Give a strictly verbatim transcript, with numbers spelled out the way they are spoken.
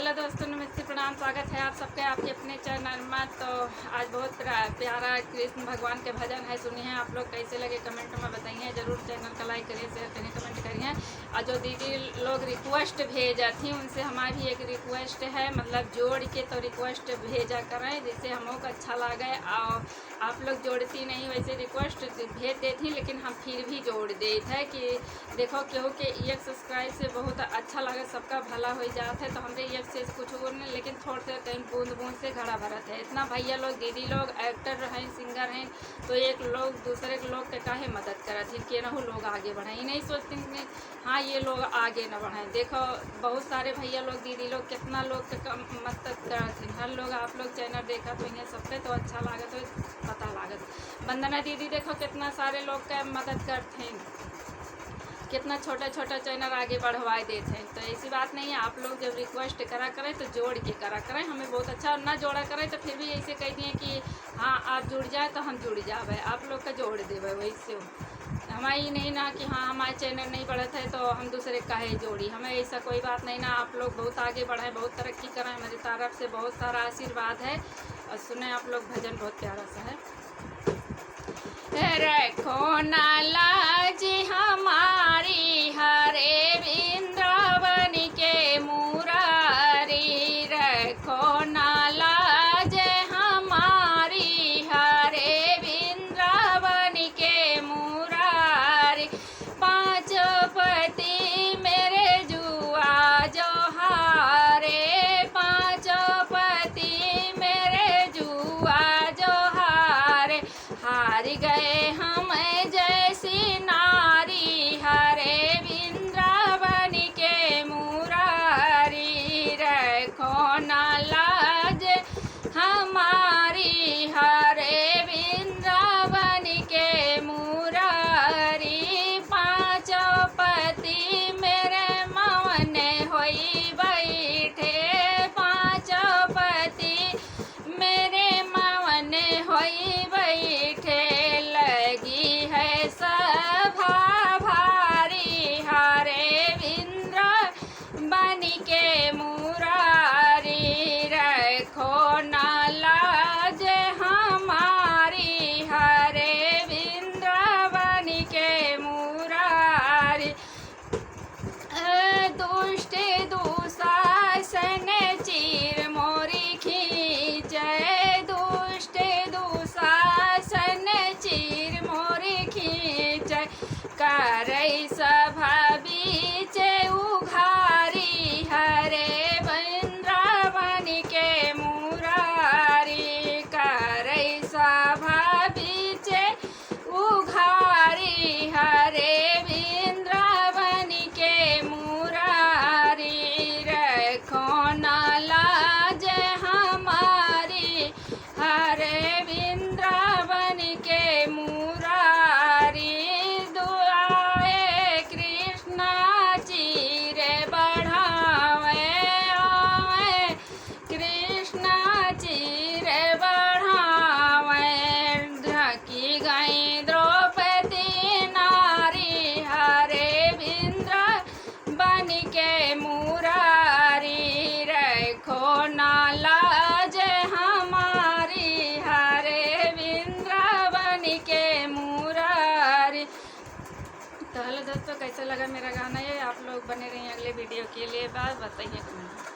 दोस्तों, नमस्ते, प्रणाम, स्वागत है आप सबके आपके अपने चैनल में। तो आज बहुत प्रा-, प्यारा कृष्ण भगवान के भजन है, सुनिए आप लोग। कैसे लगे comment में बताइए जरूर। चैनल का like करिए, share करिए, comment करिए। और जो दीदी लोग request भेजा थी, उनसे हमारी भी एक request है, मतलब जोड़ के तो request भेजा करें, जिससे हमको अच्छा लगे। और आप लोग जोड़ती नहीं, वैसे request भेज देती, लेकिन हम फिर भी जोड़ देत है कि देखो, केहू के एक subscribe से बहुत अच्छा लगे, सबका भला हो जात है। तो हमरे एक से कुछ और नहीं, लेकिन थोड़ से कहीं बूंद बूंद से घड़ा भरत है। इतना भैया लोग, दीदी लोग, actor हैं, singer हैं, तो एक लोग दूसरे के लोग के काहे मदद करत हैं, केनहू लोग आगे बढ़े, ये नहीं सोचते हैं कि हाँ, ये लोग आगे न बढ़े। देखो, बहुत सारे भैया लोग, दीदी लोग, कितना लोग के कम मदद करत हैं। हर लोग, आप लोग channel देखत होइए, सबके तो अच्छा लागत हो, पता लागत। वंदना दीदी, देखो, कितना सारे लोग के मदद करत हैं, कितना छोटा छोटा channel आगे बढ़वाए देत हैं। तो ऐसी बात नहीं है, आप लोग जब request करा करें तो जोड़ के करा करें, हमें बहुत अच्छा, और ना जोड़ा करें तो फिर भी ऐसे कह दिए कि हाँ, आप जुड़ जाए तो हम जुड़ जावे, आप लोग का जोड़ देवे। वैसे हमारा ये नहीं ना कि हाँ, हमारा channel नहीं बढ़त है तो हम दूसरे काहे जोड़ी, हमें ऐसा कोई बात नहीं ना। आप लोग बहुत आगे बढ़े, बहुत तरक्की करें, हमारी तरफ से बहुत सारा आशीर्वाद है। और सुने आप लोग, भजन बहुत प्यारा सा है। रखो ना लाज हमारी हरे वृंदावन के मुरारी, रखो ना लाज हमारी हरे वृंदावन के मुरारी। पांचों पति मेरे जुआ जो हारे, पांचों पति मेरे जुआ जो हारे। हार गए हम जैसी नारी हरे वृंदावन के मुरारी, रखो ना लाज हमारी हरे वृंदावन के मुरारी। पांचों पति मेरे मवन होई बैठे, पांचों पति मेरे मवन होई बैठे। लगी है सभा भारी हरे वृंदावन के मुरारी, रखो ना लाज हमारी हरे वृंदावन के मुरारी। दुष्ट दुशासन चीर मोरी खींचे, दुष्ट दुशासन चीर मोरी खींचे। करै सभा बीच उघारी हरे वृंदावन के मुरारी, करै सभा बीच उघारी हरे वृंदावन के मुरारी। रखो ना लाज हमारी हरे वृंदावन के मुरारी। दुआए कृष्णा चीर बढ़ावे आवे, कृष्णा चीर बढ़ावे। ढकी गई द्रौपदी नारी हरे वृंदावन के मुरारी, रखो ना लाज हमारी हरे वृंदावन के मुरारी। तो hello दोस्तों, कैसा लगा मेरा गाना ये? आप लोग बने रहिए अगले video के लिए। बाय, बताइए comment।